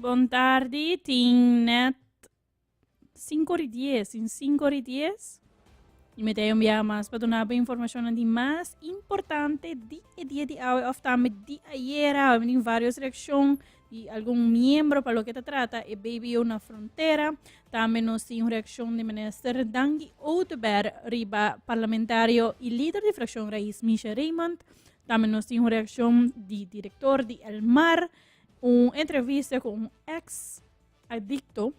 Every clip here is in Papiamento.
Bon tardi. Tin net 5 ora y 10, tin 5 ora y 10. Y mi ta un biaha mas pa duna bo informacionnan di mas importante di e dia di awe of tambe di ayera. Awe mi tin varios reaccion di algun miembro pa loke ta trata e BBO na frontera. Tambe nos tin un reaccion di minister Dangui Oduber riba parlamentario y lider di fraccion Raiz Misha Raymond. Tambe nos tin un reaccion di director di El Mar, un entrevista cu un ex adicto.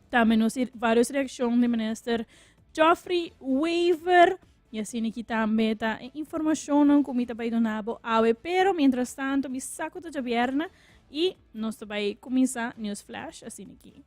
Tambe nos tin varios reaccion di minister Geoffrey Wever. Y asina aki tambe ta e informacionnan cu mi ta bay duna bo awe. Pero mientras tanto mi sa cu ta djabierna y nos ta bay cuminsa News Flash asina aki.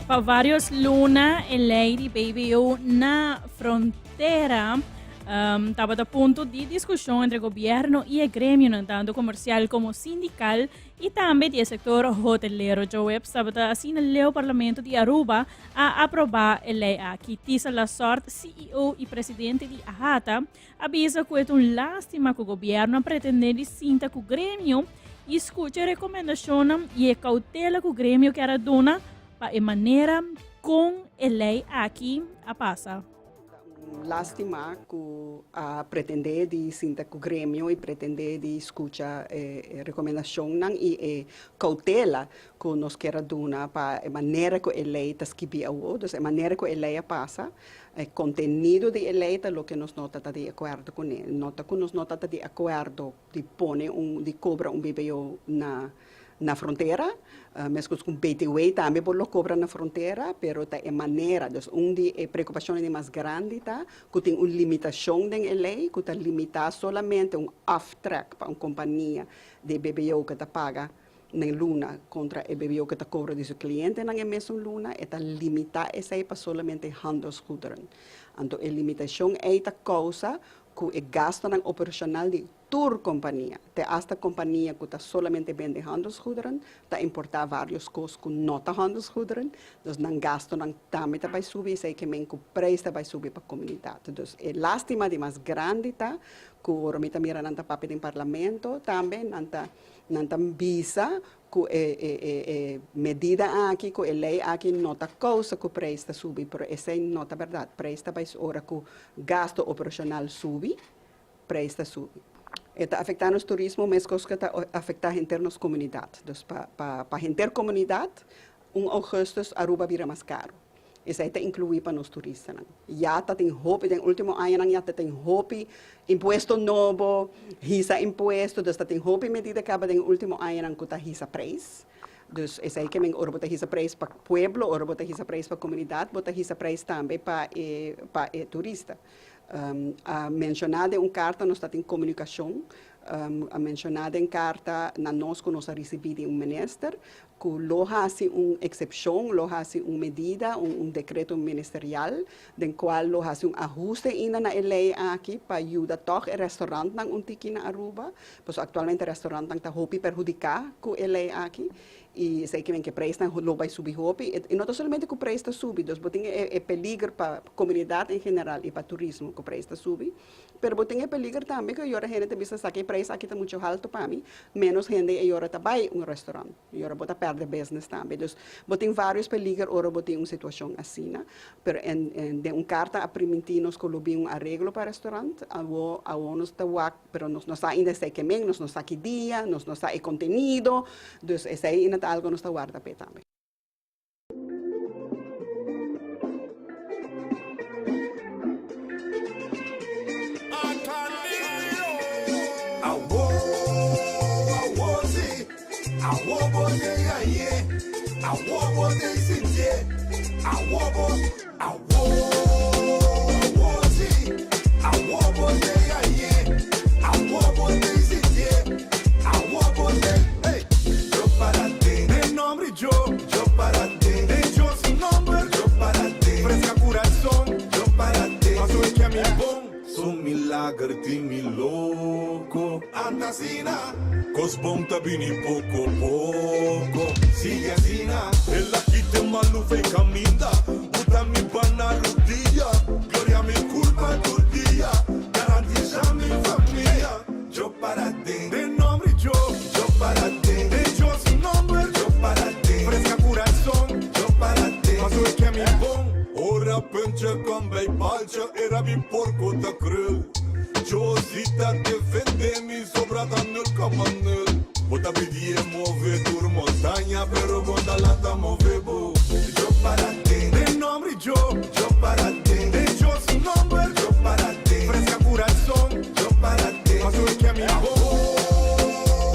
Pa varios luna e ley di BBO na frontera um, tabata punto di discusion entre gobierno y e gremionan tanto comercial como sindical y tambe di e sector hotelero. Joep tabata asina leu parlamento di Aruba a aproba e ley aki. Tisa Lasort, CEO y presidente di AHATA, a bisa cu e ta un lastima cu gobierno a pretende di sinta cu gremio y scucha e recomendacionnan y e cautela cu gremio kier a duna pa e manera con e ley aki a pasa. Lastima cu a pretende di sinta cu gremio y pretende di scucha e recomendacionnan y e cautela cu nos kier a duna pa e manera cu e ley ta skibi awo. Dus e manera cu e ley a pasa, e contenido di e ley ta loke nos no ta ta di acuerdo cune. No ta cu nos no ta ta di acuerdo di pone un, di cobra un BBO na na frontera, mescos cu BTW tambe bo lo cobra na frontera, pero ta e manera. Dus un di e preocupacionnan di mas grandi ta cu tin un limitacion den e ley cu ta limita solamente un aftrek pa un compania di BBO cu ta paga. na luna kontra e BBO ku ta kobra di su klientenan e mesun luna, e ta limitá esei pa solamente handelsgoederen. Anto e limitashon ei ta kousa ku e gastunan operashonal di tur kompania, te asta kompania ku ta solamente bende handelsgoederen, ta importá vários kos ku no ta handelsgoederen, dus nan gastunan tambe ta bai subi, esei ke men ku preis ta bai subi pa komunidat. Dus e lástima di mas grandi ta ku ora mi ta mira nan ta papia den parlamento tambe nan ta nan ta bisa ku e e e e medida aki, ku e lei aki no ta kousa ku preis ta subi, pero esei no ta bèrdat. Preis ta bai ora ku gasto operashonal subi, preis ta subi. E ta afektá nos turismo meskos ku e ta afektá henter nos komunidat. Dus pa pa pa henter komunidat un ougùstùs Aruba bira mas karu. Esei ta inkluí pa nos turistanan. Ya ta tin hopi, den último añanan ya ta tin hopi impuesto nobo, hisa impuesto, dus ta tin hopi medida kaba den último añanan ku ta hisa preis. Dus esei ke men ora bo ta hisa preis pa pueblo, ora bo ta hisa preis pa komunidat, bo ta hisa preis tambe pa e pa e turista. A menshoná den un karta nos ta tin komunikashon, a menshoná den karta na nos ku nos a risibí di un minister ku lo hasi un eksepshon, lo hasi un medida, un dekreto ministerial den kual lo hasi un ahuste ainda na e lei aki pa yuda tòg e restaurantnan un tiki na Aruba, pasobra aktualmente restaurantnan ta hopi perhudiká ku e lei aki i esei ke men ke preisnan lo bai subi hopi. I no ta solamente ku preis ta subi, dus bo tin e peliger pa komunidat en general i pa turismo ku preis ta subi. Pero bo tin e peliger tambe ku e yora hende ta bisa sa ku e preis aki ta muchu haltu pa mi, ménos hende e yora ta bai un restaurant. E yora bo ta pèrdè business tambe. Dus bo tin vários peliger ora bo tin un situashon asina. Pero en den un karta a primintí nos ku lo bin un areglo pa restaurant. Awo awo nos ta wak, pero nos no sa ainda esei ke men, nos no sa ki dia, nos no sa e kontenido. Dus esei ainda ta algu nos ta warda p'e tambe. Su milager tin mi loco. Anda asina, cos bon ta bini poco poco. Sigue asina. El a kita e malu fei caminda, buta mi bana rudia. Gloria mi culpa tur dia, garantisa mi famia. Yo para den, den nomber yo, yo para den. Den yo su nomber, yo para den. Fresca curazon, yo para den. Paso e ke mi bon. Ora puntje kom bij paaltje, era mi porco ta krul. Josie ta defende mi, sobra ta nul koma nul. Bo ta pidi e move tur montaña, pero bo ta lanta move bo. Yo para den, den nomber yo, yo para den. Den yo su nomber, yo para den. Fresca curazon, yo para den. Paso e ke mi bon.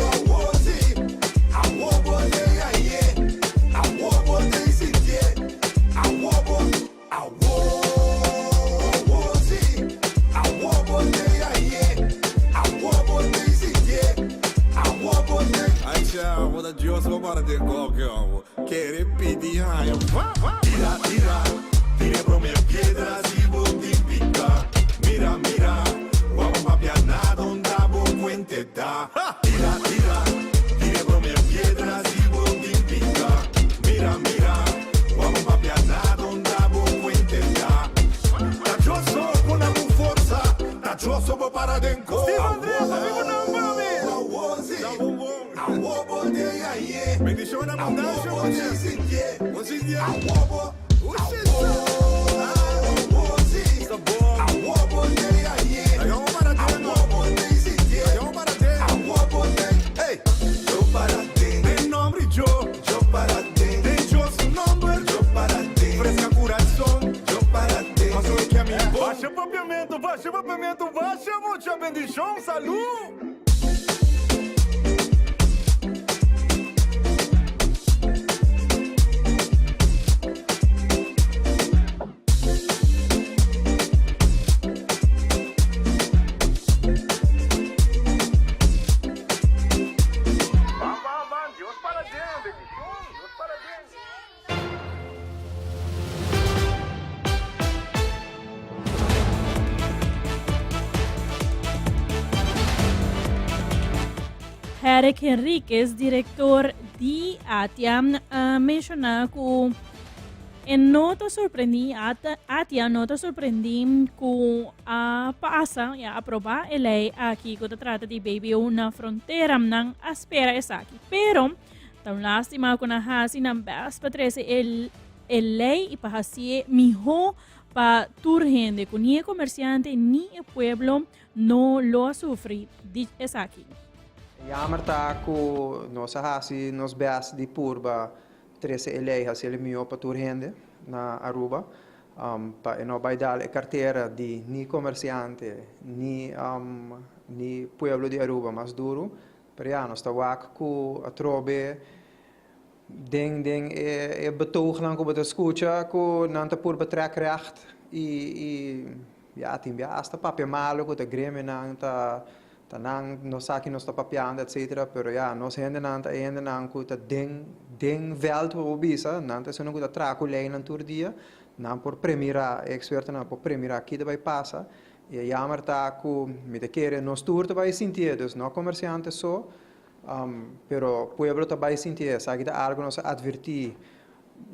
Awo si, awo bo den aye, awo bo den sintie, awo bo, awo, awo si, awo bo den aye, awo bo den sintie, awo bo den. Acha, bo ta Dios bo para den koke obo. Kere pidi haña va va. Tira tira, tira e prome piedra si bo tin pica. Mira mira, wou papia na donda bo cuente ta. Tira tira, tira e prome piedra si bo tin pica. Mira mira, wou papia na donda bo cuente ta. Ta Dios so pone bo forsa, ta Dios so bo para den ko. Steve Andreas, a mi bo nan pa mi. Awo bo te yaye. Bendicion na abundancia. Awo bo te sintie. Bo sintie. Awo bo. Awo si. Sta bon. Awo bo te yaye. Laga un para den. Awo bo te sintie. Laga un para den. Awo bo te. Hey. Yo para den. Den nomber yo. Yo para den. Den yo su nomber. Yo para den. Fresca curazon. Yo para den. Paso e ke mi bon. Basha papiamento, basha papiamento, basha mucha bendicion. Salud! Eric Henriquez, director di ATIA, a menciona cu e no ta sorprendi, ATIA no ta sorprendi cu a pasa y a aproba e ley aki cu ta trata di BBO na frontera. Nan a spera esaki. Pero ta un lastima cu nan haci nan best pa trece e ley y pa haci'e miho pa tur hende, cu ni e comerciante ni e pueblo no lo a sufri di esaki. Jammer ta cu nos a haci nos best di purba trece e ley haci el miho pa tur hende na Aruba, pa e no bay dal e cartera di ni comerciante ni pueblo di Aruba mas duro. Pero ya, nos ta wak cu atrobe den e betoognan cu bo ta scucha cu nan ta purba trek recht y ya, tin bia hasta papia malo cu ta gremionan ta nan no sa ki nos ta papiando, etcetera. Pero ya, nos hendenan ta e hendenan cu ta den veld, bo bisa, nan ta esunnan cu ta traha cu leynan tur dia, nan por premira, e expertonan por premira ki ta bay pasa. Y e jammer ta cu mi ta kere nos tur ta bay sintié, dus no comerciante so, pero pueblo ta bay sintié. Esaki ta algo nos a adverti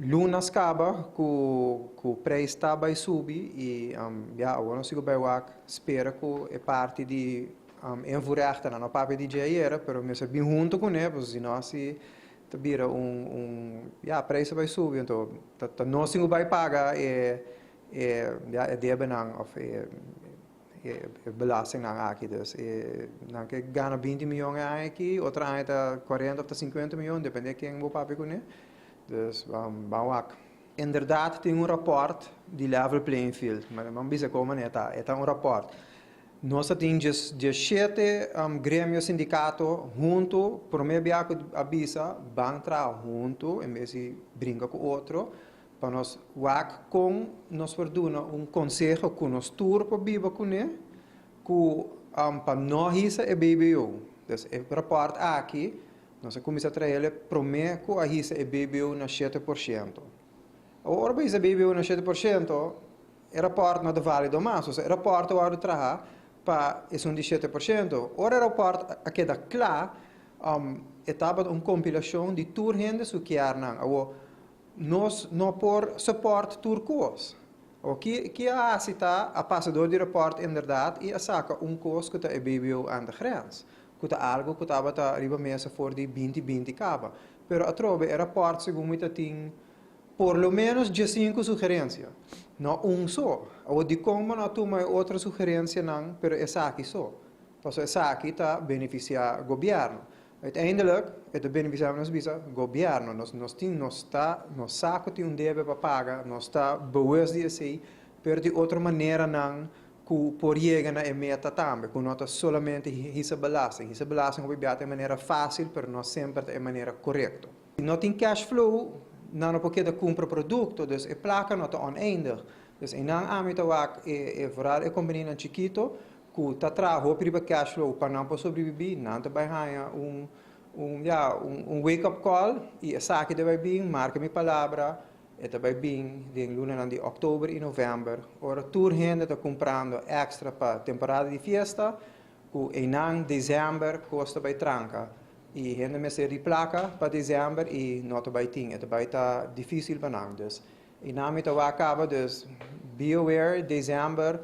lunas caba cu prijs ta bay subi y ya, awor nos sigo bay wak, spera cu e parti di invoerrechten, no papia di dje ayera, pero mester bin hunto cune, pues si no asi ta bira un ya, prijs ta bay subi, anto ta nos tin cu bay paga e, ja, e debenan of e belastingnan aki. Dus nan ke gana 20 miljoen e aña aki, otro aña ta 40 of ta 50 miljoen, depende ken bo papia kuné. Dus ban wak. Inderdaad tin un rapport di level playing field, maar ban bisa kon manera ta, e ta un rapport. Nos ta tin 17 gremio, sindicato hunto, prome bia ku a bisa ban traha hunto en bes di bringa ku otro, pa nos wak kon nos por duna un conseho ku nos tur por biba kuné, ku pa no hisa e BBO. Dus e rapport aki, nos a kuminsá traha promé ku a hisa e BBO na 7%. Ora bo hisa BBO na 7%, e rapport no ta válido mas. Osea, e rapport a wòrdu traha pa esun di 7%. Ora e rapport a keda kla, e tabata un kompilashon di tur hende su kièrnan. Awor, nos no por support tur kos. O ki a hasi ta a pasa dor di rapport inderdaad i a saka un kos ku ta e BBO aan de grens, ku ta algu ku tabata riba mesa for di 2020 kaba. Pero atrobe e rapport segun mi ta tin por lo menos 15 sugerensia, no un so. Awor, dikon bo no a tuma e otro sugerensianan pero esaki so? Pasobra esaki ta benefisiá gobièrnu. Uiteindelijk, e ta benefisiá, nos bisa, gobièrnu. Nos tin, nos ta, nos sa ku tin un debe pa paga, nos ta bewust di esei, pero di otro maneranan ku por yega na e meta tambe, ku no ta solamente hisa belasting. Hisa belasting hopi bia ta e manera fásil, pero no semper ta e manera korekto. No tin cash flow, nan no por keda kumpra produkto, dus e plaka no ta oneindig. Dus einan ami ta wak e vooral e kompanianan chikito ku ta traha hopi riba cash flow pa nan por sobrebibí, nan ta bai haña un, ya, un wake up call i esaki ta bai bin, marka mi palabra, e ta bai bin den lunanan di òktober i novèmber, ora tur hende ta kumprando èkstra pa temporada di fiesta, ku einan desèmber kos ta bai tranka i hende mester di plaka pa desèmber i no ta bai tin, e ta bai ta difísil pa nan. Dus einan mi ta wak kaba, dus be aware, desèmber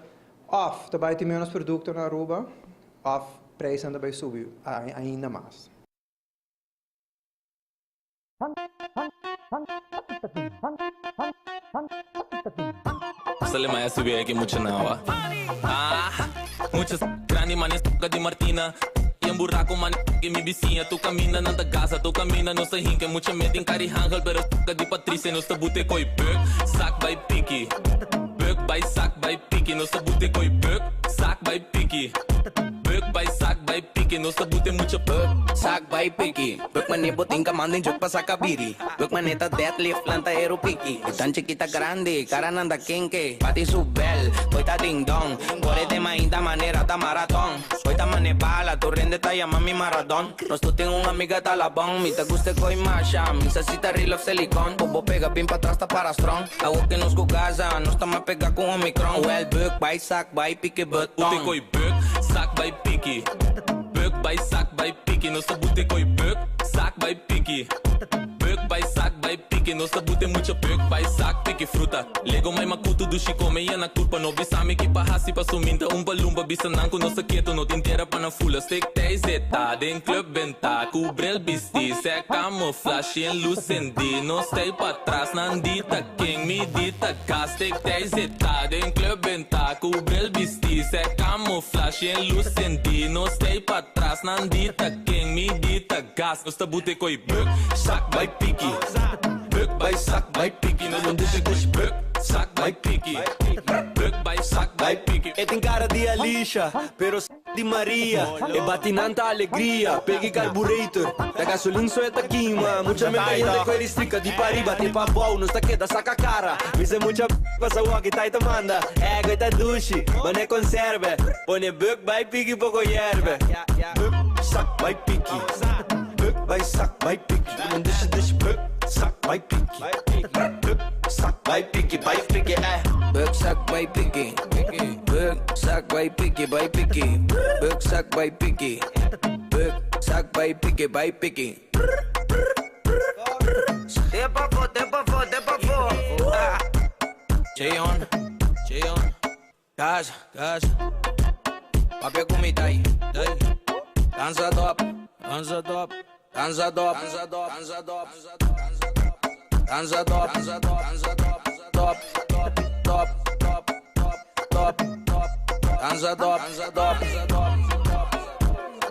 òf ta bai tin ménos produkto na Aruba òf prijsnan ta bai subi ainda mas. Sale maya subi aki mucha nawa. Ah, mucha grandi mane di Martina. E un buraco mane que mi vizinha. Tu camina nanta gasa, tu camina no sa hinke. Mucha metin cari hangel, pero di Patricia no sta bute koi buk. Sak bai piki. Buk bai sak bai piki. No sta bute koi buk. Sak bai piki. Buk bai sak bai piki. No sta bute mucha buk. Sak bai piki. Buk mane botinka mandin juk pa saka biri. Buk maneta deadlift planta ero piki. Tan chiquita grande, cara nanda kenke. Pati su bel, ta ding dong. Por de mainta manera ta maratón. Hoy ta mane bala, tu rende ta llama mi maradón. Nos tu tengo un amiga talabón. Mi te guste coi masha, mi sasita real of silicon. Bobo pega pin pa atrás ta para strong. Hago que nos casa, no está más pega con Omicron. Well, buk, bai sak, bai piki Ute button. Koi buk, sak bai piki. Buk bai sak bai piki. piki Nos ta bute koi buk, sak bai piki Buk bai sak bai piki Nos ta bute mucha buk bai sak piki fruta Lego mai makutu dushi kome yena kurpa No bisa mi ki pa hasi pa suminta un palumpa Bisa nan ku nos ta keto no tin tera pa nan fula Stik tei zeta den club benta Ku bril bisti se camouflage en luz sendi Nos stay pa tras nan di ta king mi di ta gas Stik tei zeta den club benta Ku bril bisti se camouflage en luz sendi Nos stay pa tras nan di ta king mi di ta gas Nos ta bute koi buk, sak bai piki Buk bai sak bai piki Nos ta bute koi buk, sak bai piki Buk bai sak bai piki E tin cara di Alicia, pero di Maria. E batinanta alegria, pegi carburetor. Da gasolin so eta quima. Mucha me cayente con estrika di pariba te pa bou, no sta queda saca cara. Mise mucha pasa walkie taita manda. Ego eta dushi, mane conserve. Pone buk bai piki poco hierve. Buk, sak bai piki. Buk bai sak bai piki. Dish dish buk, sak bai piki. Buk, sak bai piki, bai piki, eh. Buk sak bai piki. Buk sak bai piki bai piki. Buk sak bai piki. Buk sak bai piki bai piki. Te pa fo, te pa fo, te pa fo. Ah. Cheon, Cheon. Gas, gas. Papia kumitai, dai. Danza top, danza top, danza top, danza top, danza top, danza top, danza top, danza top, top, top, top, top, top, top, danza top, danza top, top,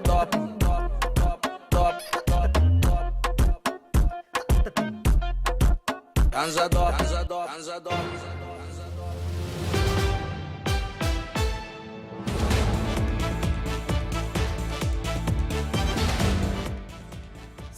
top, top, top, top, danza top, danza top, danza top.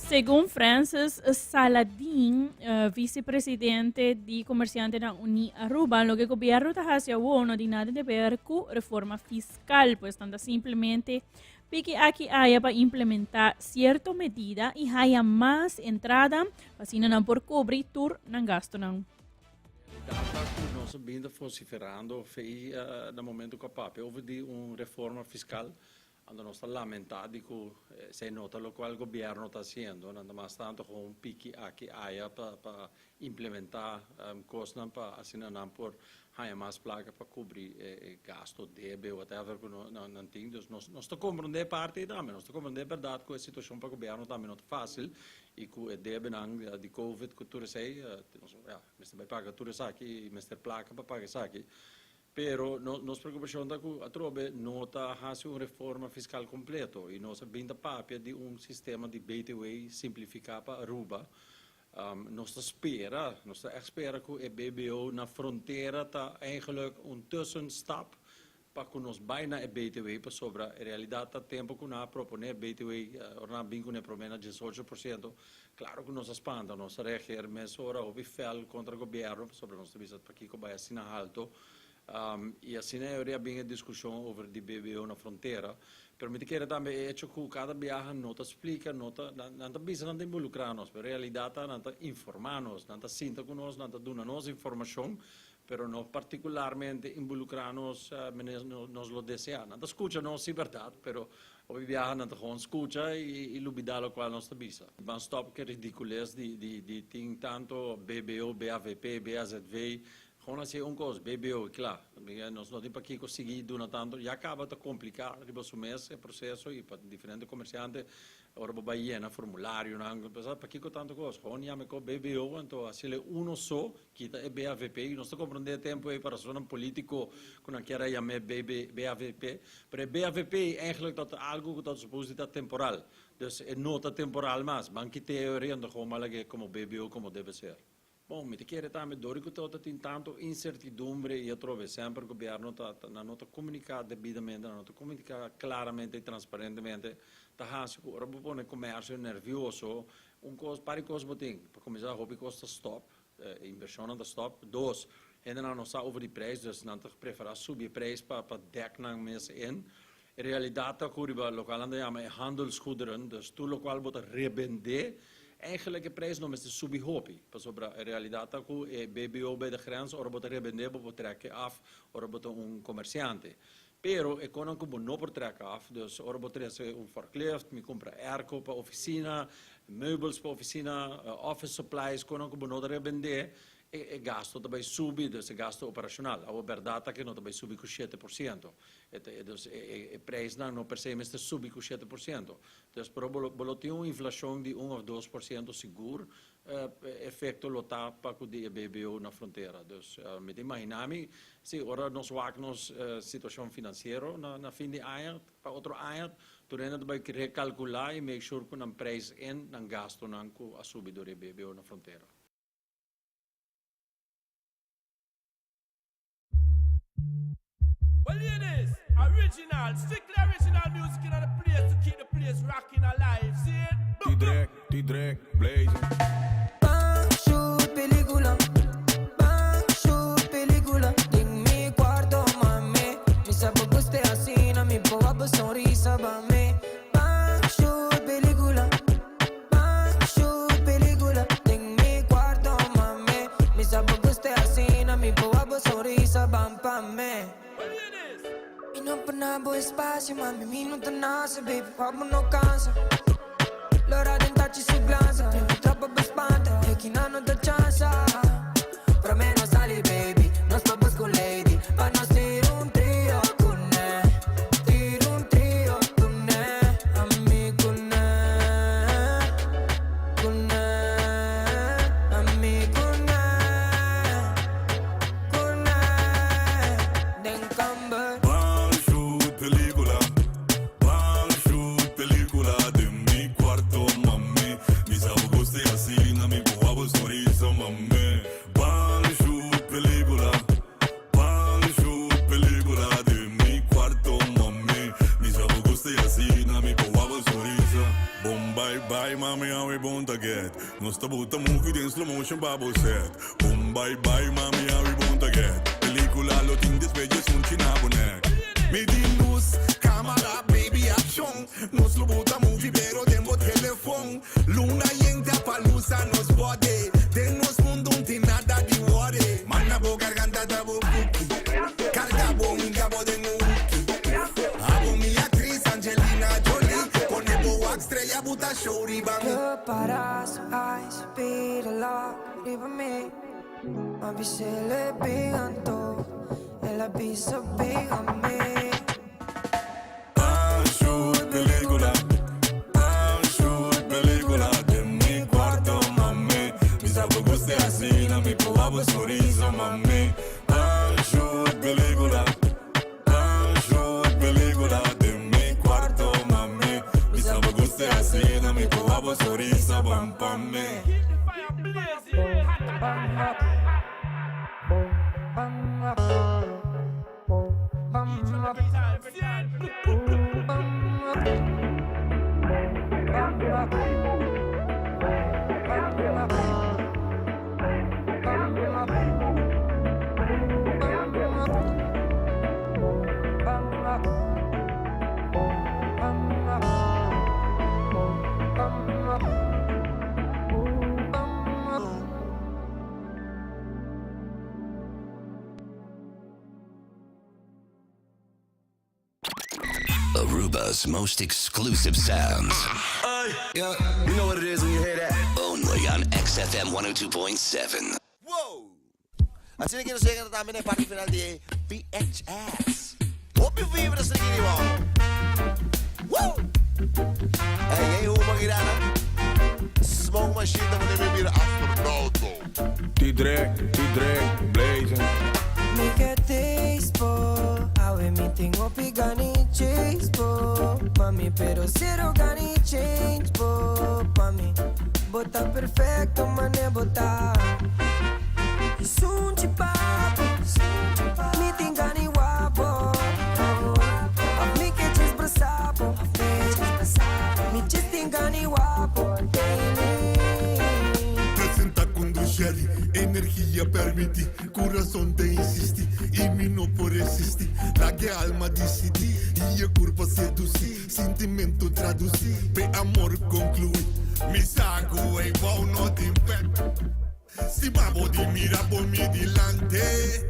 Segun Francis Saladin, vicepresidente di Comerciantenan Uní Aruba, loke gobierno ta haci awor no tin nada de ver cu reforma fiscal, pues nan ta simplemente piki aki aya pa implementa cierto medida y haya mas entrada, pa asina nan por cubri tur nan gastonan. Data cu nos a binda vociferando fei na momento cu a papia over di un reforma fiscal, Anto nos ta lamenta di cu esey no ta locual gobierno ta haciendo, nan ta mas tanto gewoon piki aki aya pa pa implementa cosnan pa asina nan por haya mas placa pa cubri e gasto, debe, whatever cu nan tin. Dus nos nos ta comprende e parti ey tambe, nos ta comprende e berdad cu e situacion pa gobierno tambe no ta facil y cu e debenan di covid cu tur esey, ya, mester bay paga tur esaki y mester placa pa paga esaki. Pero nos preocupacion ta cu atrobe no ta haci un reforma fiscal completo y nos a bin ta papia di un sistema di BTW simplifica pa Aruba. Nos ta spera, nos ta echt spera cu e BBO na frontera ta eigenlijk un tussenstap pa cu nos bay na e BTW pasobra e realidad ta tempo cu nan a propone BTW ora nan a bin cune prome na 18%, claro cu nos a spanta, nos a reageer mesora hopi fel contra gobierno pasobra nos ta bisa pakico bay asina halto y asina e ora a bin e discusion over di BBO na frontera. Pero mi ta kere tambe e hecho cu cada biaha no ta splica, no ta, nan ta bisa nan ta involucra nos, pero realidad ta nan ta informa nos, nan ta sinta cu nos, nan ta duna nos informacion, pero no particularmente involucra nos manera nos lo desea. Nan ta scucha nos si berdad, pero hopi biaha nan ta gewoon scucha y lubida locual nos ta bisa. Ban stop cu e ridiculez di di tin tanto BBO, BAVP, BAZV, gewoon haci un cos, BBO y cla. Nos no tin pakico sigui duna tanto, ya caba ta complica riba su mes e proceso y pa diferente comerciante ora bo bay yena formularionan, pakico tanto cos, gewoon yama e cos BBO anto hacile uno so. Kita e BAVP y nos ta comprende e tempo ey pa razonnan politico cu nan kier a yam'e BAVP, pero e BAVP eigenlijk ta algo cu ta supos di ta temporal, dus e no ta temporal mas, ban kit'e e oriente gewoon ban lag'e como BBO como debe ser. Bon, mi ta kere tambe dor cu ta tin tanto incertidumbre y atrobe semper gobierno ta nan no ta comunica debidamente, nan no ta comunica claramente y transparentemente, ta haci cu ora bo pone comercio nervioso, un cos, par di cos bo tin, pa cuminsa hopi cos ta stop, E invershonnan ta stòp. Dos, hendenan no sa over di prijs, dus nan ta preferá subi e prijs pa pa dèk nan mes in. E realidat ta ku riba lokual nan ta yama e handelsgoederen, dus tur lokual bo ta rebendé, eigenlijk e prijs no mester subi hopi, pasobra e realidat ta ku e BBO bij de grens, ora bo ta rebendé bo por trèk e af ora bo ta un komersiante. Pero e konan ku bo no por trek af, dus ora bo trese un forklift, mi kumpra airco pa ofisina, meubels pa ofisina, office supplies, konan ku bo no ta rebendé, e gasto ta bai subi, dus e gasto operashonal. Awor bèrdat ta ku e no ta bai subi ku 7%. E ta, dus e prijsnan no per se mester subi ku 7%. Dus pero bo lo tin un inflashon di un òf 2% sigur, efecto lo ta pa cu di e BBO na frontera. Dus mi ta imagina mi, si ora nos wak nos situacion financiero na fin di aña, pa otro aña, tur hende ta bay recalcula y make sure cu nan prijs en nan gastonan cu a subi door e BBO na frontera. Well hear this, original, strictly original music inna the place to keep the place rocking alive, see it? T-Drek, T-Drek, blazing. Bang, shoot, pelicula. Bang, shoot, pelicula. Den mi cuarto, mami. Mi sa bo gusta asina, mi po abo sonrisa pa mi. Bang, shoot, pelicula. Bang, shoot, pelicula. Den mi cuarto, mami. Mi sa bo gusta asina, mi po abo sonrisa bam pa mi. Mi no pone bo espacio, mami, mi no ta nace, baby, pa bo no cansa. Lora den tachi su glanza, mi trapa bo espanta, e kina no ta chanza. Pero me no sali, baby, nos pa busca un lady, pa nos tira un trio cune, tira un trio cune, ami cune, cune, ami cune, cune, den camber. Bang, shoot, pelicula. Bang, shoot, pelicula. Den mi cuarto, mami. Mi sa bo gusta asina, mi po abo sonrisa, mami. Bang, shoot, pelicula. Bang, shoot, pelicula. Den mi cuarto, mami. Mi sa bo gusta asina, mi po abo sonrisa. Bom, bye, bye, mami, how bon ta get. Nos ta buta movie den slow motion pa bo set. Boom, bye, bye, mami, how bon ta get. Pelicula lo tin despues di un china bo nek. Mi di luz, camera, baby, action. Nos lo buta movie, pero den bo telefon. Luna yen pa lusa nos body. Den nos mundo no tin nada di worry. Mana bo garganta da bo cookie. Carga bo inga bo den un hookie. Abo mi actriz Angelina Jolie. Pone bo wax estrella buta show riba mi. Prepara su eyes, pide la riba mi. Mami se le piganto, el aviso pígame. Bang, shoot, pelicula. Bang, shoot, pelicula. Den mi cuarto, mami. Mi sa bo gusta asina, mi po abo sonrisa, mami. Bang, shoot, pelicula. Bang, shoot, pelicula. Den mi cuarto, mami. Mi sa bo gusta asina, mi po abo sonrisa, bam, pam, me. Keep the fire blazing, hot, hot, hot, hot, hot. Each and every time, see it? Aruba's most exclusive sounds. Yeah, you know what it is when you hear that. Only on XFM 102.7. Wow! Asina cu nos a yega tambe na e parti final di VHS. Hope you vibra seguir igual. Woo! Hey, hey, hoe mag je daar Smoke machine, dan moet je weer astronauto. T-Drek, T-Drek, blazing. Mi ke taste po, awe mi tengo pigani chase po, mami, pero cero gani change po, mami. Bota perfecto, mane bota. Sunchi papo, mi tingani guapo. Of mi ke chis brasapo, mi chis tingani guapo. Presenta con Sherry, energia permiti, corazon ta insisti, y mi no por resisti. La que alma decidi, y e curpa seduci, sentimento traduci, pe amor conclui. Mi saco e wow no tin pet. Si babo di mira bo mi dilante,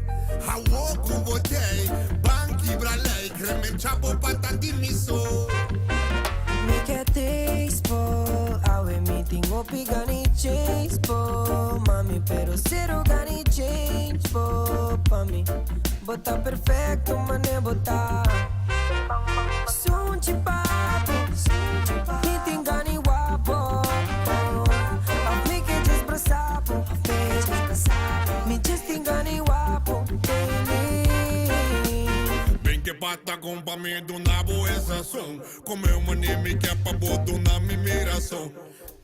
hawo ku botei, banki bra like. Kremenchabo pata di mi so. Mi ke taste po Awe mi tin hopi gani chase po Mami pero cero gani change po Pa mi bo ta perfecto mane bo ta Sunchi papo Mi tin gani wapo Of mi ke just brasa bo Mi just tin gani wapo baby. Ben ke pata con pa mi duna bo e sazon. Come un mane mi ke pa bo duna mi mirason.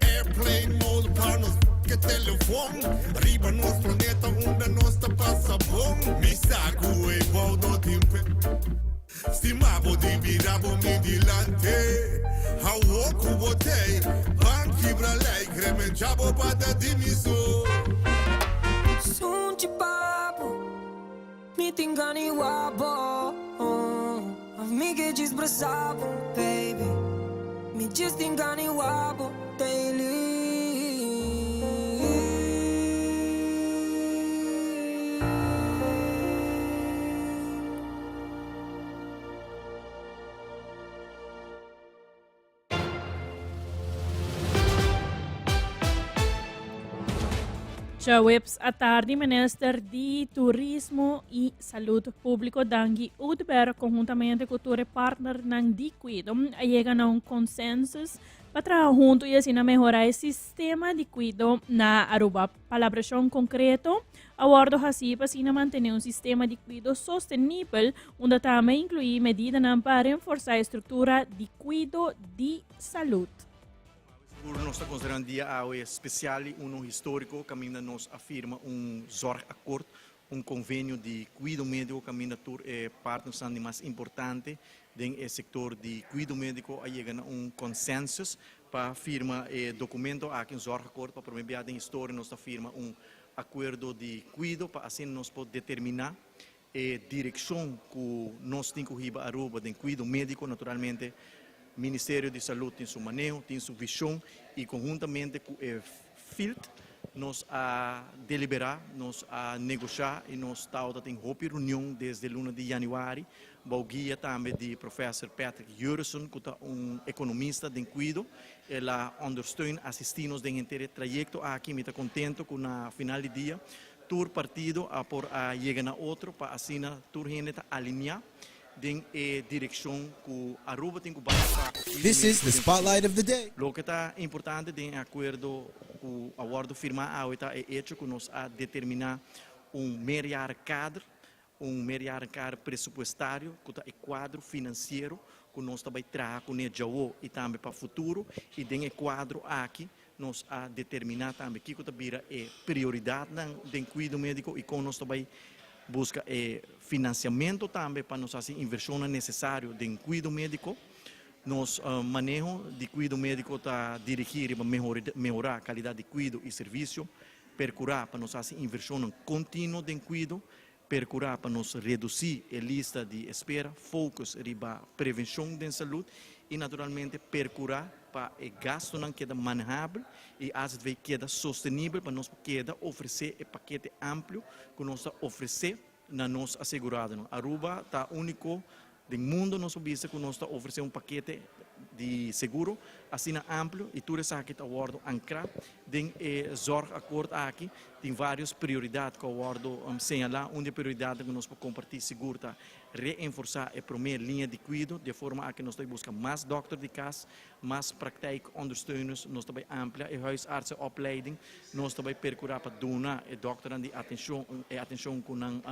Airplane mode pa nos ke telefon. Riba nos planeta unda nos ta pasa bon. Mi sa ku e bou no tin pe. Stima bo di bira bo mi dilante. Awo ku bo tei, ban kibra lei, kremencha bo pata di mi so. Sunchi papo, mi tin gana wabo. Of mi ke djis brasa bo, baby. Mi djis tin gana wabo, daily. Djaweps atardi Minister di Turismo y Salud Publico Dangui Oduber conhuntamente cu tur e partnernan di cuido a yega na un consensus pa traha hunto y asina mehora e sistema di cuido na Aruba. Palabrashon konkreto a wòrdu hasí pa asina mantené un sistema di kuido sostenibel unda tambe inkluí medidanan pa renforsá e struktura di kuido di salud. Sigur nos ta konsiderá un dia awe spesial i unu históriko kaminda nos a firma un zorgakkoord, un konvenio di kuido médiko kaminda tur e partnersnan di mas importante den e sektor di kuido médiko a yega na un konsensus Pa firma e documento aki, un zorgakkoord, pa prome bia den historia nos ta firma un acuerdo di cuido pa asina nos por determina e direccion cu nos tin cu hiba Aruba den cuido medico. Naturalmente Ministerio di Salud tin su maneho, tin su vision y conhuntamente cu e field nos a delibera, nos a negosha y nos tawata tin hopi reunion desde luna di januari Bou guia tambe di Professor Patrick Jeurissen cu ta un economista den cuido. El a ondersteun, asisti nos den henter e trayecto aki. Mi ta contento cu na final di dia tur partido a por a yega na otro pa asina tur hende ta alinea den e direccion cu Aruba tin cu bai pa cuido This is medico the den spotlight futuro. of the day. Loke ta importante den e acuerdo cu a wordo firma awe ta e hecho cu nos a determina un meerjarenkader Un meerjarenkader presupuestario ku ta e kuadro finansiero ku nos ta bai traha kuné djawo i tambe pa futuro i den e kuadro aki nos a determiná tambe kiko ta bira e prioridatnan den kuido médiko i kon nos ta bai buska e finansiamentu tambe pa nos hasi invershonnan nesesario den kuido médiko. Nos maneho di kuido médiko ta dirigí riba mehorá kalidat di kuido i servisio, Perkurá pa nos hasi invershonnan kontinuo den kuido, perkurá pa nos redusí e lista di espera, focus riba prevenshon den salud i naturalmente perkurá pa e gastunan keda manehabel i azv keda sostenibel pa nos por keda ofresé e pakete amplio ku nos ta ofresé na nos aseguradonan. Aruba ta úniko den mundo nos por bisa ku nos ta ofresé un pakete di seguro asina amplio i tur esaki ta wòrdu ankrá den e zorgakkoord aki. Tin vários prioridat ku a wòrdu señalá. Un di e prioridatnan ku nos por kompartí sigur ta reenforsá e promé liña di kuido. Di e forma aki nos ta buska mas dòkter di kas, mas praktijkondersteuners, nos ta bai amplia e huisartsenopleiding, nos ta bai perkurá pa duna e dòkternan di atenshon e atenshon ku nan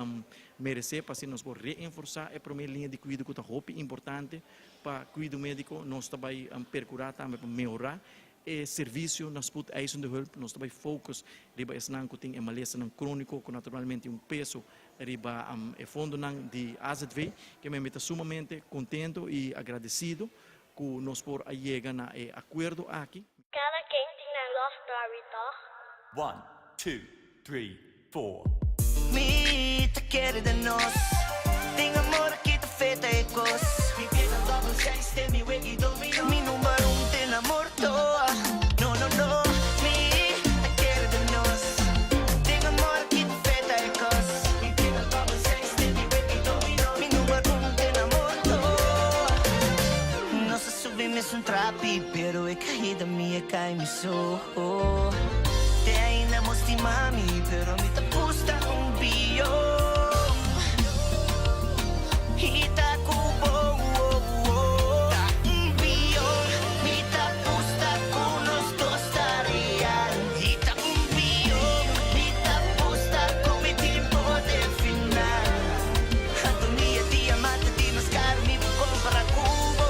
meresé pa asina nos por reenforsá e promé liña di kuido ku ta hopi importante pa kuido médiko. Nos ta bai perkurá tambe pa mehorá e servisio na spoedeisende hulp, nos ta bai focus riba esnan ku tin e malesanan króniko ku naturalmente un peso riba e fondonan di azv. Ke men mi ta sumamente kontento i agradesido Ku nos por a yega na e akuerdo aki. Kada ken tin nan love story, toch? One, two, three, four. Mi ta kere den nos. Tin amor aki ta feta e kos. Mi pie ta dobbel seis te mi wegi domino. Mi number un te na morto. No no no. Mi ta kere den nos. Tin amor aki ta feta e kos. Mi pie ta dobbel seis te mi wegi domino. Mi number un te na morto. so. Te ainda bo stima mi, pero mi ta gusta un bion. I ta ku bo, ta un bion. Mi ta gusta ku nos dos ta real. I ta un bion. Mi ta gusta ku mi tin poder final. Anto mi e diamante di mas caro mi por compara cu bo.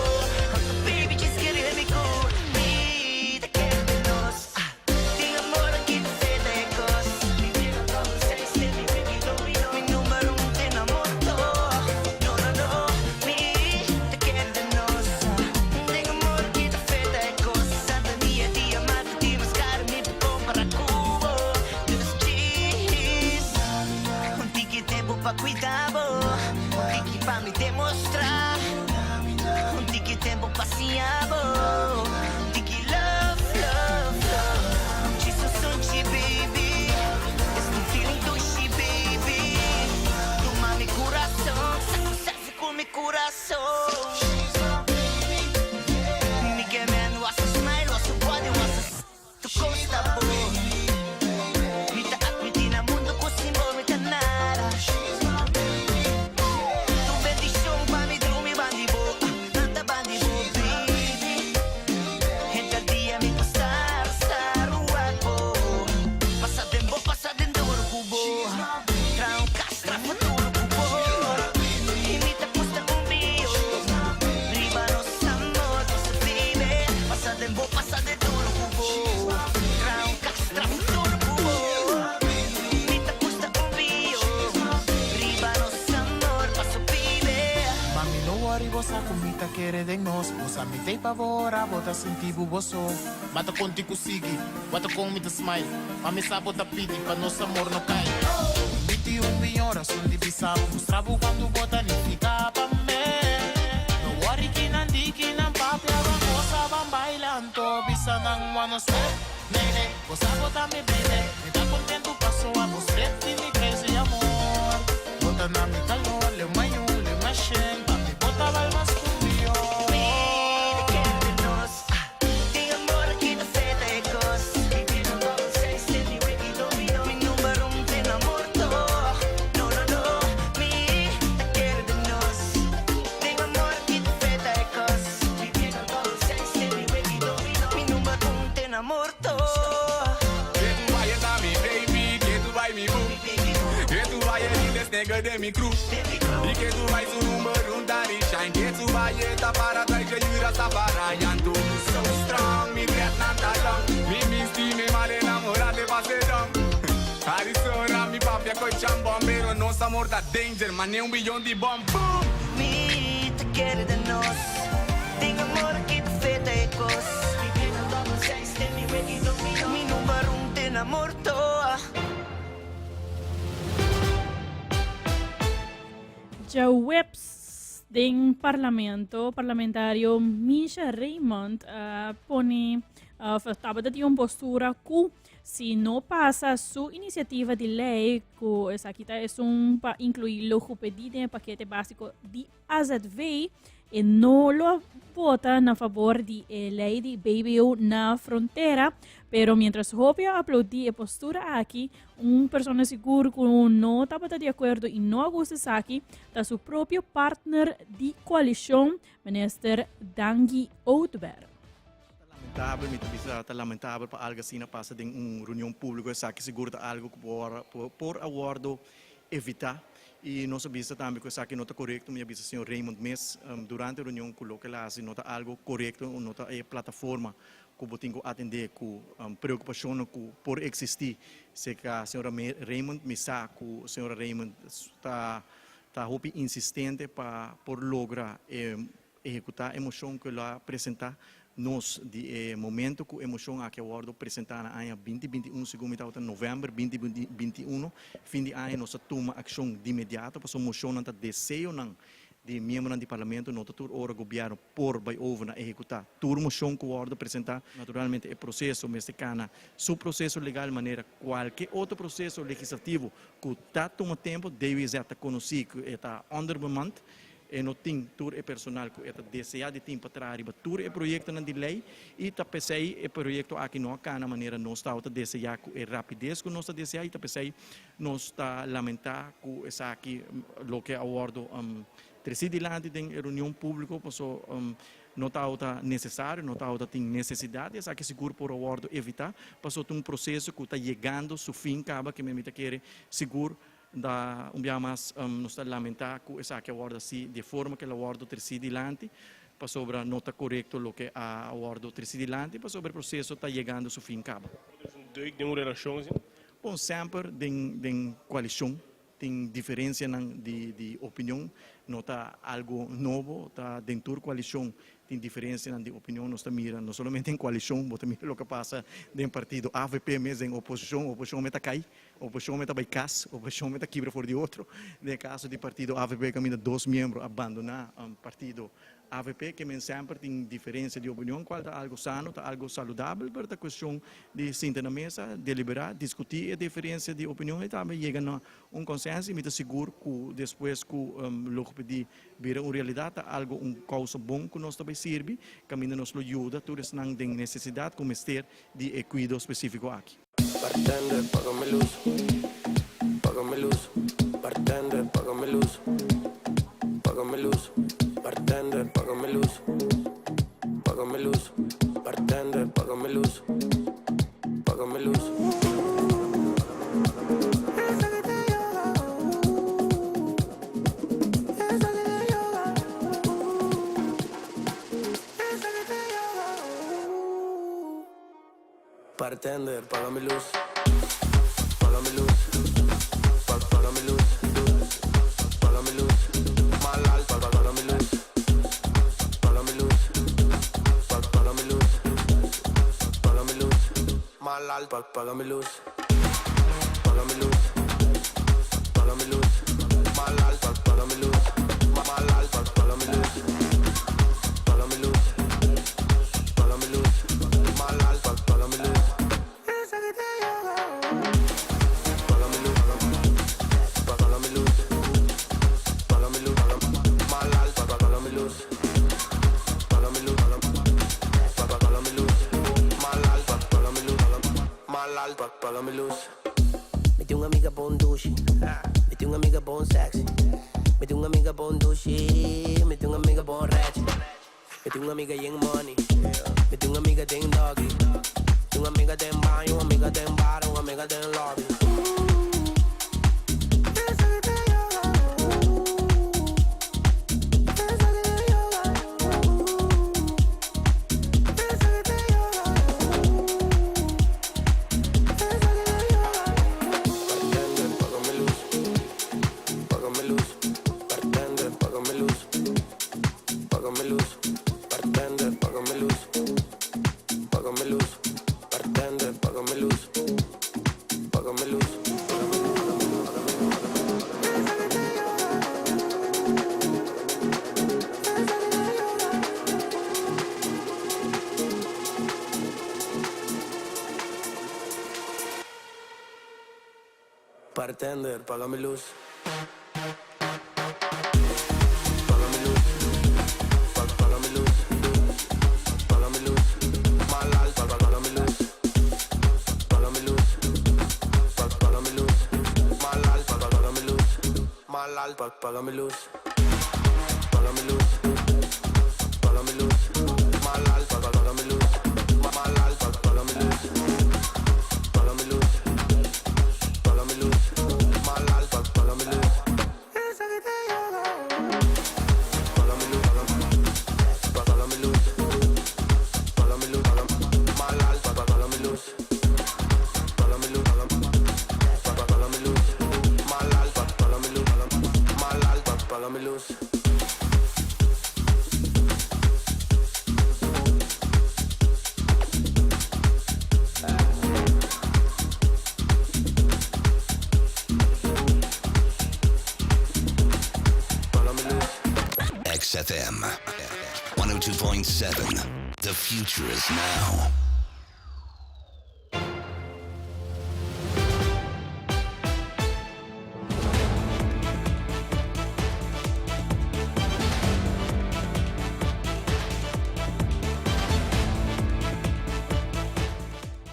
Anto baby just kere mi cu mi ta kere den nos. Tin amor aki ta feta e cos. Mi numero un te na morto. No no no mi ta kere den nos. Tin amor aki ta feta e cos. Anto mi e diamante di mas caro mi por compara cu bo. Dus djis un tiki tempo pa cuida bo. Un tiki pa mi demostra. Un tiki tempo pa siña bo. Tiki love, love, love. Djis un sunchi, baby. Esta un feeling dushi, baby. Tuma mi curason. Saca un selfie cu mi curason. Mi ke men was a smile, was a body, was a Tu cos ta bo. Mi ta admiti na mundo cu sin bo mi ta nada. Tu bendicion pa mi drumi bandi bo. Nanta bandi bo, baby. Henter dia mi por star, star, wak bo. Pasa den bo, pasa den duro cu bo. Traha un cas, traha futuro cu bo. Y mi ta gusta un bio. Riba nos amor, pasa baby. Pasa den bo, pasa den duro cu bo. Traha un cas, traha futuro cu bo. Mi ta gusta un bio. Riba nos amor, pasa baby. Mami no worry bo sa cu mi ta kere den nos Bo sa mi t'ey pa bo ora bo ta sinti bo bo so Mata conti cu sigui, wata con mi ta smile Mami sa bo ta pidi pa nos amor no cay Mi tin un biyon rason di bisa bo Mustra bo cuanto bo ta nifica pa mi No worry kinan di kinan papia ban goza ban baila anto bisa nan wano sweat Nene, bo sa bo ta mi baby Mi ta contento paso abo straight di mi crazy amor Bo ta na mi calor, leu mayun, leu mashen Pa mi bo ta bal mas cu biyon. Mi ta kere den nos. Tin amor aki ta feta e cos. Mi number un te na morto. No, no, no. Mi ta kere den nos. Tin amor aki ta feta e cos. Mi number un te na morto. Ke tu vai ta mi baby, ke tu vai mi boo. Ke tu vai e realest nigga den mi crew. Y ke tu vai su number un ta di shine. Ke tu vai e ta para trai je yura sa para yantu. So strong, mi dread nan ta long. Mi misti mi mal enamora te pase down. Arizona mi papia coi chambon, pero nos amor ta danger, mane un billon di bom. Boom! Mi ta kere den nos. Tin amor aki ta feta e cos. Mi number un te na morto. Djaweps den Parlamento, parlamentario Misha Raymond a pone of tabata tin un postura ku si no pasa su inisiativa di lei ku esaki ta esun pa inkluí logopedie den e pakete básiko di AZV e no lo vota na favor di e lei di BBO na frontera, pero mientras hopi a aplaudí e postura aki, un persona sigur ku no tabata di akuerdo i no a gusta esaki ta su propio partner di koalishon, minister Dangui Oduber. Lamentabel, mi ta bisa ta lamentabel pa algo asina pasa den un reunion públiko, esaki sigur ta algo ku por por a wòrdu evitá i nos a bisa tambe ku esaki no ta korekto, mi a bisa señor Raymond mes durante e reunion ku loke el a hasi no ta algo korekto, no ta e plataforma ku bo tin ku atendé ku preokupashonnan ku por eksistí serka señora Raymond, mi sa ku señora Raymond ta ta hopi insistente pa por logra e Ehekutá e moshon ku el a presentá nos di e momento ku e moshon aki a wòrdu presentá na aña 2021, segun mi tabata novèmber 2021, fin di aña nos a tuma akshon di inmediato pasobra moshonnan ta deseonan di miembronan di parlamento, no ta tur ora gobièrnu por bai over na ehekutá tur moshon ku wòrdu presentá. Naturalmente e proseso mester kana su proseso legal manera kualke otro proseso legislativo ku ta tuma tempu, DWZ ta konosí ku e ta onderbemand. E no tin tur e personal ku e ta deseá di tin pa traha riba tur e proyektonan di lei i ta p'esei e proyekto aki no a kana manera nos tabata deseá ku e rapides ku nos ta deseá i ta p'esei nos ta lamentá ku esaki loke a wòrdu tresí dilanti den e reunion públiko paso no tabata nesesario, no tabata tin nesesidat i esaki sigur por a wòrdu evitá paso ta un proseso ku ta yegando su fin kaba ke mi ta kere sigur Da un biaha mas nos ta lamentá ku esaki a wòrdu hasi di e forma ku el a wòrdu tresí dilanti, pasobra no ta korekto loke a wòrdu tresí dilanti, pasobra e proseso ta yegando su fin kaba. Por tin un deuk den un relashon asina? Bon, semper den den koalishon tin diferensianan di di opinion, no ta algu nobo, ta den tur koalishon Tin diferencianan di opinion, nos ta mira no solamente en coalicion, bo ta mira loke a pasa den partido avp mes den oposicion, oposicion me ta cay, oposicion me ta bay cas, oposicion me ta kibra for di otro. Den e caso di partido avp caminda dos miembro a bandona partido avp, ke men semper tin diferencia di opinion, cual ta algo sano, ta algo saludabel, pero ta cuestion di sinta na mesa, delibera, discuti e diferencia di opinion y tambe yega na un consenso y mi ta sigur cu despues cu loke di Bira un realidat ta algo un kousa bon ku nos ta bai sirbi, kaminda nos lo yuda tur esnan den nesesidat ku mester di e kuido spesífiko aki. Bartender, paga mi luz, paga mi luz, bartender, paga mi luz, paga mi luz, bartender, paga mi luz, paga mi luz, bartender, paga mi luz, paga mi luz. Bartender, paga mi luz, paga mi luz, pa paga mi luz, paga mi luz, mal pa paga mi luz, paga mi luz, pa paga mi luz, paga mi luz, mal pa paga mi luz. Paga mi luz, paga mi luz, mal pa paga mi luz, mal pa paga mi luz, paga mi luz, paga mi luz, mal pa paga mi luz. Paga mi luz, paga mi luz, paga mi luz, mal pa paga mi luz, paga mi luz, paga mi luz, mal pa paga mi luz. Mal pa paga mi luz. Mi tin un amiga bon dushi, mi tin un amiga bon sexy. Mi tin un amiga bon dushi, mi tin un amiga bon rechi. Mi tin un amiga yen money, mi tin un amiga den doggy. Tin un amiga den baño, un amiga den bar, un amiga den lobby. Bartender, paga mi luz. Paga mi luz. Pa paga mi luz. Paga mi luz. Mal pa paga mi luz. Paga mi luz. Pa paga mi luz. Mal pa paga mi luz. Mal pa paga mi luz. Paga mi luz. Paga mi luz. Mal pa paga mi luz. Mal pa paga mi luz. Paga mi luz. Paga mi luz. Mal pa paga mi luz. Paga mi luz. Paga mi luz. Paga mi luz. Mal pa paga mi luz. Paga mi luz. Paga mi luz. Mal pa paga mi luz. Mal pa paga mi luz. XFM 102.7. The future is now.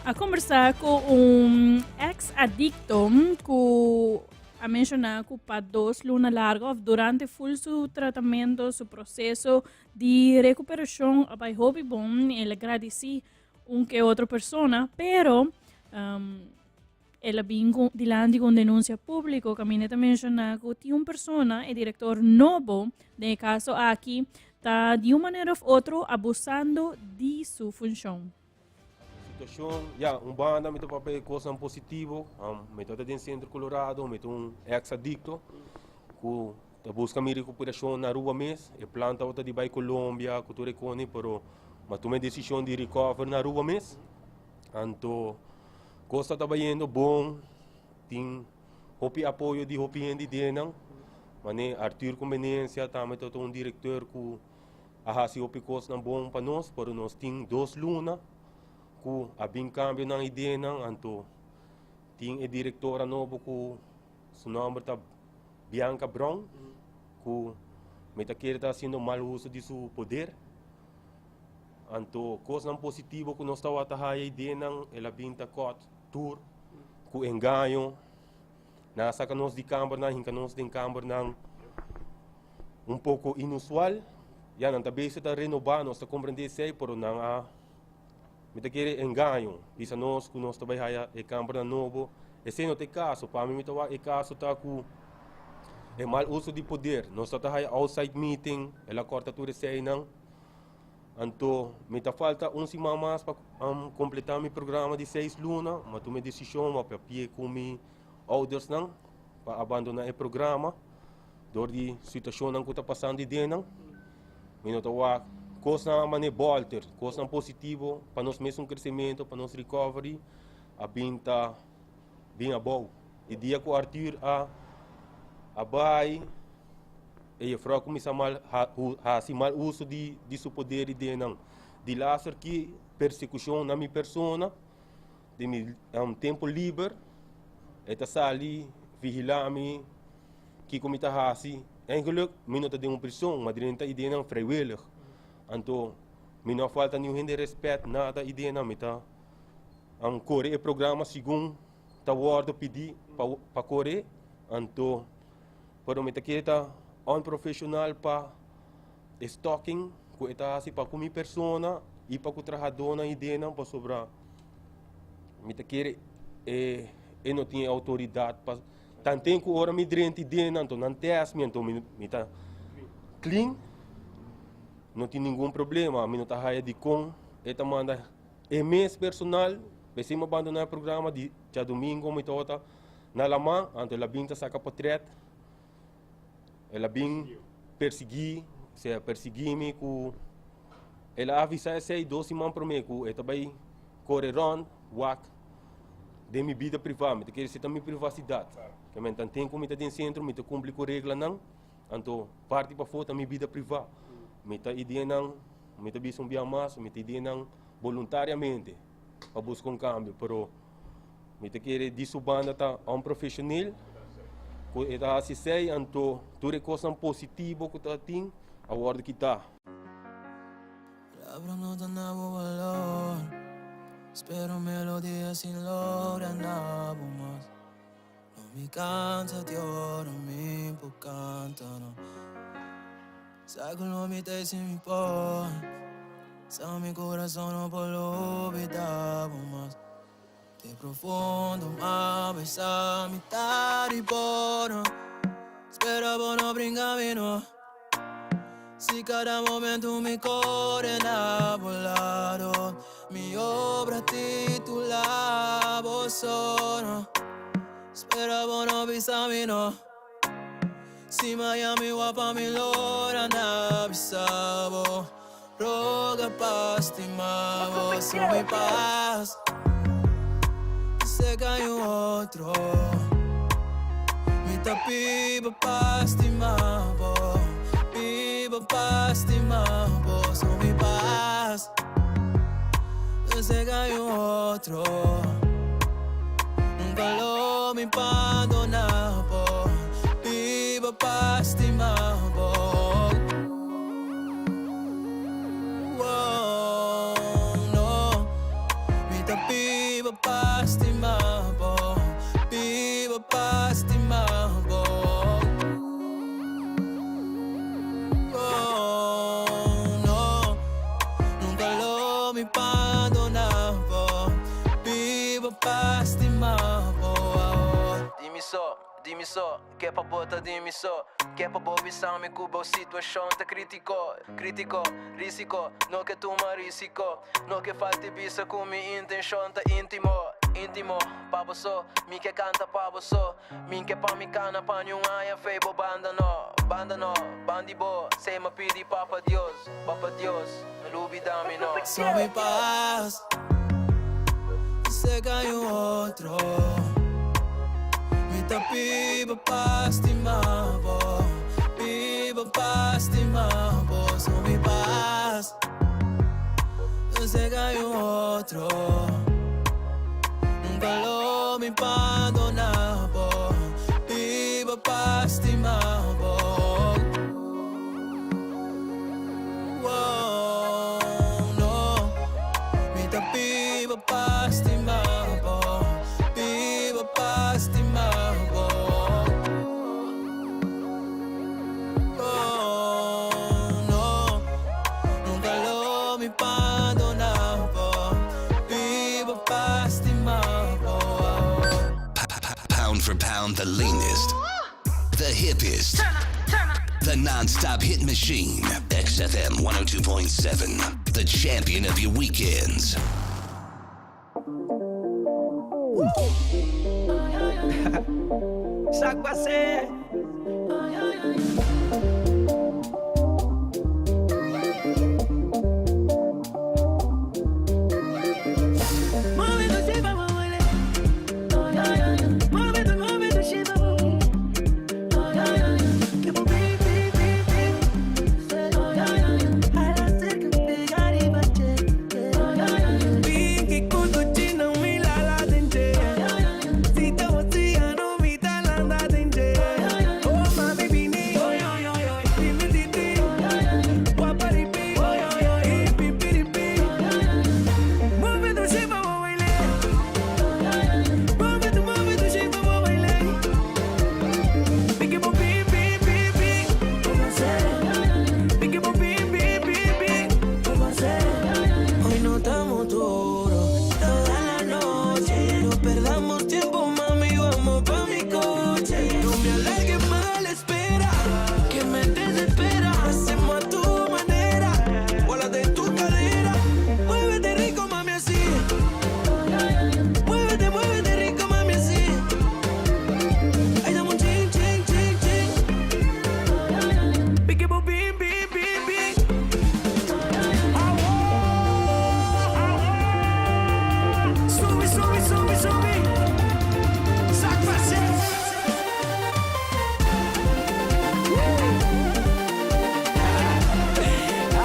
A kombersá ku un ex adikto ku a menshoná ku pa dos luna largo òf durante ful su tratamentu, su proseso di rekuperashon a bai hopi bon. El a gradisí un ke otro persona, pero el a bin ku dilanti ku un denunsia públiko kaminda ta menshoná ku tin un persona, e direktor nobo den e kaso aki, ta di un manera òf otro abusando di su funshon. Situacion, ya, un banda mi ta papia cosnan positivo, mi ta den Centro Colorado, mi ta un ex adicto cu ta busca mi recuperacion na Aruba mes, e plan tabata di bay Colombia cu tur e coni, pero mi a tuma e decision di recover na Aruba mes, anto cos ta ta bayendo bon, tin hopi apoyo di hopi hende den nan, mane Arthur Conveniencia tambe ta un director cu a hasi hopi kosnan bon pa nos, pero nos tin dos luna ku a bin kambio nan ideanan, anto tin e direktora nobo ku su nòmber ta Bianca Brown, ku mi ta kere ta hasiendo mal uso di su poder. Anto kosnan positivo ku nos tabata haya ideanan, el a bin ta kòt tur ku engaño. Nan a saka nos di kambernan, hinka nos den kambernan un poko inusual. Ya nan ta bezig ta renobá, nos ta komprendé esei, pero nan a, mi ta kere engaño, bisa nos ku nos ta bai haya e kambernan nobo. Esei no ta e kaso. Pa mi, mi ta wak e kaso ta ku e mal uso di poder. Nos ta ta haya outside meeting, el a kòrta tur eseinan. Anto mi ta falta un siman mas pa kompletá mi programa di seis luna. Mi a tuma e desishon, mi a papia ku mi oudersnan pa abandoná e programa dor di situashonnan ku ta pasando den nan. Mi no ta wak kosnan a manera bòlter, kosnan positivo pa nos mesun kresementu, pa nos recovery a bin ta bin abou. E dia ku Arthur a a bai. E jefrouw kuminsá mal hasi mal uso di di su poder i denan. Di laster ki persekushon na mi persona, den mi tempu liber, e ta sali vigilá mi kiko mi ta hasi. Eigenlijk mi no ta den un prison, ma drenta i denan vrijwillig. Anto mi no a falta niun hende rèspèt, nada i denan. Mi ta kore e programa segun ta wòrdu pidí pa kore. Anto. Pero mi ta kere ta unprofesional pa e stalking ku e ta hasi pa ku mi persona i pa ku trahadónan i denan pasobra mi ta kere e e no tin e outoridat pa tanten ku ora mi drenta i denan anto nan tèst mi anto mi mi ta clean no tin ningun problema mi no ta haya dikon e ta manda e mes personal p'esei mi a bandoná e programa di djadumingo mi tabata Na laman, anto el a bin ta saka potret, el a bin persiguí, sea persiguí mi ku el a avisá esei dos siman promé ku e ta bai kore rònt wak den mi bida privá. Mi ta kere si ta mi privasidat. Ke men tanten ku mi ta den sentro mi ta kumpli ku reglanan, anto parti pafó ta mi bida privá. Mi ta ideanan, mi ta bisa un bia mas, mi ta ideanan boluntariamente pa buska un kambio, pero Mi ta kere di su banda ta un profesional ku e ta hasi esei, anto tur e kosnan positivo ku ta tin a wòrdu kitá. Palabra no ta na bo balor Spero melodia sin logra na bo mas No mi cansa di ora mi por canta no Sa cu lo mi ta si mi por Sa mi corazon no por olbida bo mas Te profundo m'a besa mi ta di por Spera bo no bringa mi no Si cada momento mi core na bo lado Mi obra titula bo so no Spera bo no bisa mi no Si Miami wapa mi lora na bisa bo Roga pa stima bo so mi pas Se ka un otro Mi ta biba pa stima bo Biba pa stima bo so mi pas Se ka un otro Nunca lo mi bandona bo Biba pa stima bo mi so, di mi so, ke pa bo ta di mi so, ke pa bo bisa mi ku bo situashon ta kritiko, kritiko, risiko, no ke tuma risiko, no ke falti bisa ku mi intenshon ta intimo, intimo, pa bo so, mi ke kanta pa bo so, mi ke pa mi kana pa niun aña fei bo banda no, banda no, bandi bo, sei ma pidi papa Dios, papa Dios, no lubida mi no. So mi paz Se hay un otro Mi ta piba pa stima bo Piba pa stima bo So mi paz Se hay un otro Nunca lo mi perdona bo Piba pa stima bo Oh, no Mi ta piba pa stima bo Piba pa stima bo Oh, no Nunca lo mi perdona bo Piba pa stima bo Pound for pound, the leanest, the hippest, the non-stop hit machine. XFM 102.7, the champion of your weekends. Sac Move tu shape, move Move tu, move tu shape, move. Que mo bi, bi, bi, bi. Al acerca, pegar y bache. Pinky kutuchina milala denje. Sita wazia no mitalanda denje. Oh my baby ni, oi oi oi oi. Dime titi, guaparipi, oi oi oi, pipiripi. Move tu shape, move Move tu, move tu shape, move Pinky bo bi bi bi bi. Pinky bo bi bi bi bi. Hoy no estamos duro toda la noche. No perdamos tiempo, mami, vamos pa' mi coche. No me alargues más la espera, que me desespera. Hacemos a tu manera, o a la de tu cadera. Muévete rico, mami, así. Muévete, muévete rico, mami, así. Ay, dame un chin, chin, chin, chin. Pinky bo bi bi bi bi. Subi, subi, subi, subi. Sac facet.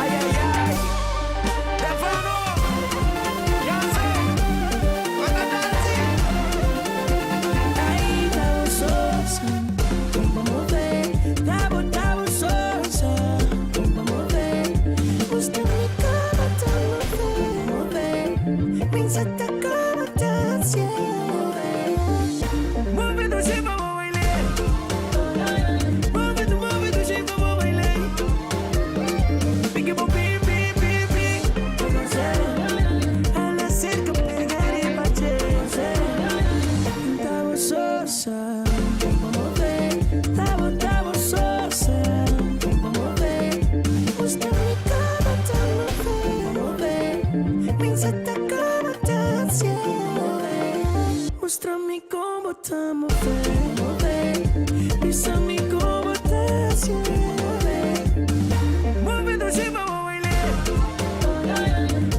Ay, ay, ay. Stefano. Jansen. Guarda Ay, tabusosa, como mover, tabu, tabusosa, como mover. Gusta mi cama, te mover, mover. Pensa te cama, te Move tu shape, move Move tu, move tu shape, move Pinky bo bi bi bi bi. Al acerca pegar y bache. Tabusosa, como mover, tabu, tabusosa, como mover. Gusta mi cama, te mover, mover. Pensa te cama, te Muéstrame cómo te mover, mover. Písame cómo te mover. Move tu shape, move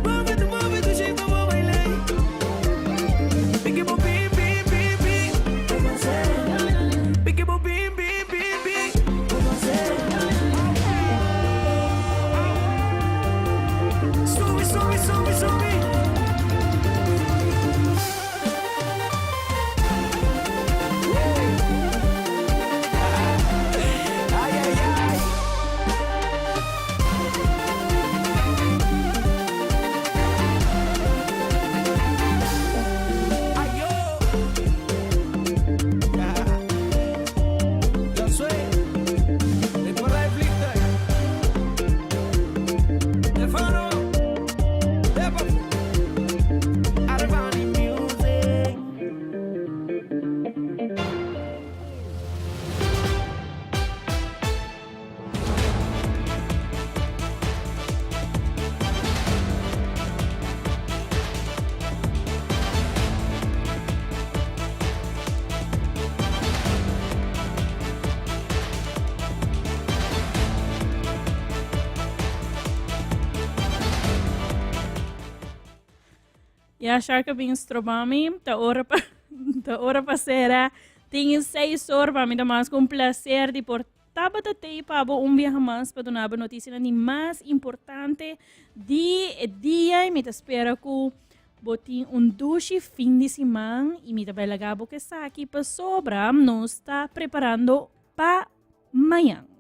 Move tu, move tu shape, move Pinky bo bi bi bi bi. Pinky bo bi bi bi bi. Subi, subi, subi, subi. Ay, ay, ay. Ya Sharka bin stroba mi, ta ora pa ta ora pa sera. Tin seis or pa mi ta mas ku un placer di por tabata tei pa bo un biaha mas pa duna bo noticianan di mas importante di e dia y mi ta spera ku bo tin un dushi fin di siman y mi ta bai laga bo ku esaki pasobra nos ta preparando pa mañan.